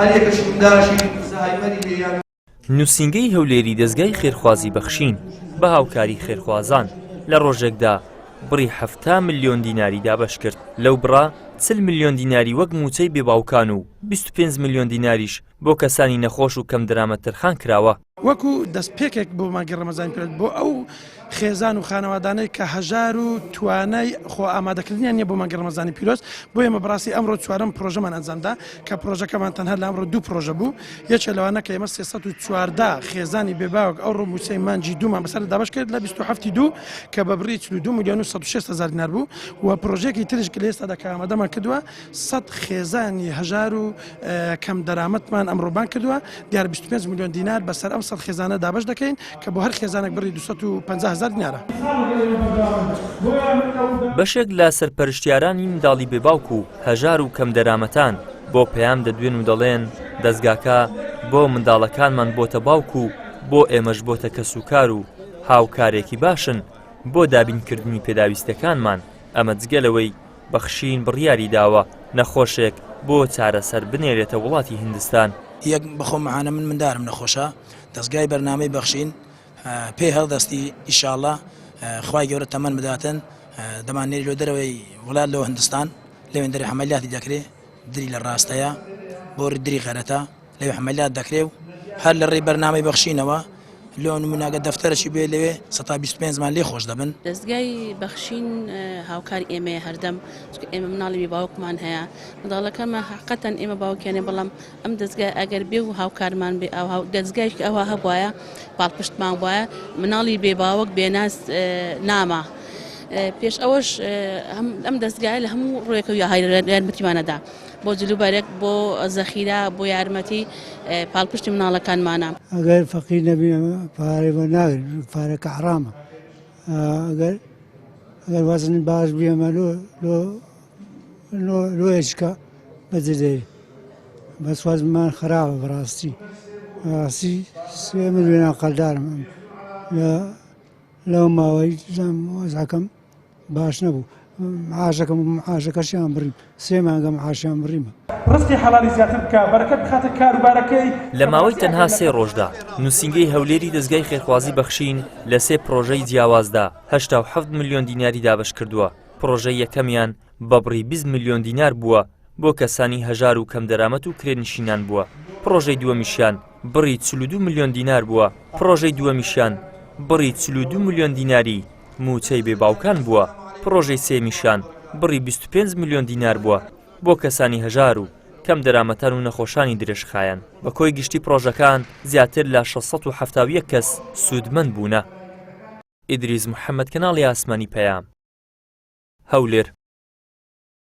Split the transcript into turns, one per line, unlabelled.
هەر یەکەشی منداڵێکی زەهایمەری هەیە یان.
نووسینگەی هەولێری دەزگای خێرخوازی بەخشین بە هاوکاری خێرخوازان لە ڕۆژێکدا بڕی 70 ملیۆن دیناری دابەش کرد لەو بڕە 40 ملیۆن دیناری وەک مووچەی بێباوکان و 25 ملیۆن دیناریش بۆ کەسانی نەخۆش و کەمدەرامەت تەرخان کراوە.
وەکو دەستپێکێک بۆ مانگی ڕەمەزانی پیرۆز بۆ ئەو خێزان و خانەوادانەی کە هەژار و توانای خۆ ئامادەکردنیان نیە بۆ مانگی ڕەمەزانی پیرۆز بۆ ئێمە بەڕاستی ئەمڕۆ چوارەم پرۆژەمان ئەنجامدا کە پرۆژەکەمان تەنها لە ئەمڕۆ دوو پرۆژە بوو یەکێ لەوانە کە ئێمە 314 خێزانی بێباوک ئەوڕۆ مووچەی مانگی دوومان بەسەر دابەش کرد لە 27 دوو کە بە بڕی 42 ملیۆن و 106 هەزار دینار بوو و پرۆژەیەکی تریش کە لە ئێستادا کە ئامادەمان کردووە 100 خێزانی هەژار و کەم دەرامەتمان ئەمڕۆ بانگ کردووە، دیارە 25 ملیۆن دینار بەسەر ئەم 100 خێزانە دابەش دەکەین کە بۆ هەر خێزانێک بڕی 250 هەزار دینارە.
بەشێک لە سەرپەرشتیارانی منداڵی بێ باوک و هەژار و کەمدەرامەتان بۆ پەیام دەدوێن و دەڵێن، دەزگاکە بۆ منداڵەکانمان بۆتە باوک و بۆ ئێمەش بۆتە کەسوکار و هاوکارێکی باشن بۆ دابینکردنی پێداویستیەکانمان، ئەمە جگە لەوەی بەخشین بڕیاری داوە نەخۆشێک بۆ چارەسەر بنێرێتە وڵاتی هیندستان.
یەک بەخۆم معانە من مندارم نەخۆشە دەزگای بەرنامەی بەخشین پێی هەڵدەستی ئیشاڵا خوای گەورە تەمەن بداتن دەمان نێری لۆ دەرەوەی وڵات لۆ هندستان لەوێن دەرێ عەمەلیاتی دەکرێ دری لە ڕاستەیە بۆ دری غەرەتە لەوێ عەمەلیات دەکرێ و هەر لە ڕێی بەرنامەی بەخشینەوە لۆ نموناگە دەفتەرەکی بێ لەوێ سەتا 25 مان لێ خۆش دەبن.
دەزگای بەخشین هاوکاری ئێمەیە هەردەم چونکە ئێمە مناڵی بێ باوکمان هەیە منداڵەکەمە حەقەتەن ئێمە باوکیانە بەڵام ئەم دەزگای ئەگەر بێ و هاوکارمان بێ ئەو دەزگایش ئەوها هەبواە پاڵپشتمان وایە مناڵی بێ باوک بێناز ناما پێش ئەوەش ئەم دەزگایە لە هەموو ڕوویەکە یارمەتیمانەدا. بۆ جلوبەرگ، بۆ زەخیرە، بۆ یارمەتی پاڵپشتی مناڵەکانمانە.
ئەگەر فەقیر نەبین پارەی وەر ناگرین پارەکە حەرامە ئەگەر ئەگەر وەزن باش بێمە لۆ لۆ لۆ لۆ ئێچکە بەجێ بەس وەزنمان خراپە بەڕاستی ڕاستی سێ ملیۆنان قەردارم لە لەو ماوەی وەزعەکەم باش نەبوو معاشەکەم معاشەکەشیان بڕیم سێ مانگە معاشیان بڕیمە.
ڕزقی حەڵالی زیاتر بکا بەرەکەت بخاتە کاروبارەکەی.
لە ماوەی تەنها سێ ڕۆژدا نووسینگەی هەولێری دەزگای خێرخوازی بەخشین لە سێ پڕۆژەی جیاوازدا 87 ملیۆن دیناری دابەشکردووە، پڕۆژەی یەکەمیان بە بڕی 20 ملیۆن دینار بووە بۆ کەسانی هەژار و کەمدەرامەت و کرێنشینان بووە، پڕۆژەی دووەمیشیان بڕی 42 ملیۆن دینار بووە، پڕۆژەی دووەمیشیان بڕی 42 ملیۆن دیناری مووچەی بێ باوکان بووە، پڕۆژەی سێیەمیشیان بڕی 25 ملیۆن دینار بووە بۆ کەسانی هەژار و کەمدەرامەتان و نەخۆشانی درێژخایەن، بە کۆی گشتی پڕۆژەکان زیاتر لە 671 کەس سوودمەند بوونە. ئیدریس محەمەد کەناڵی ئاسمانی پەیام، هەولێر.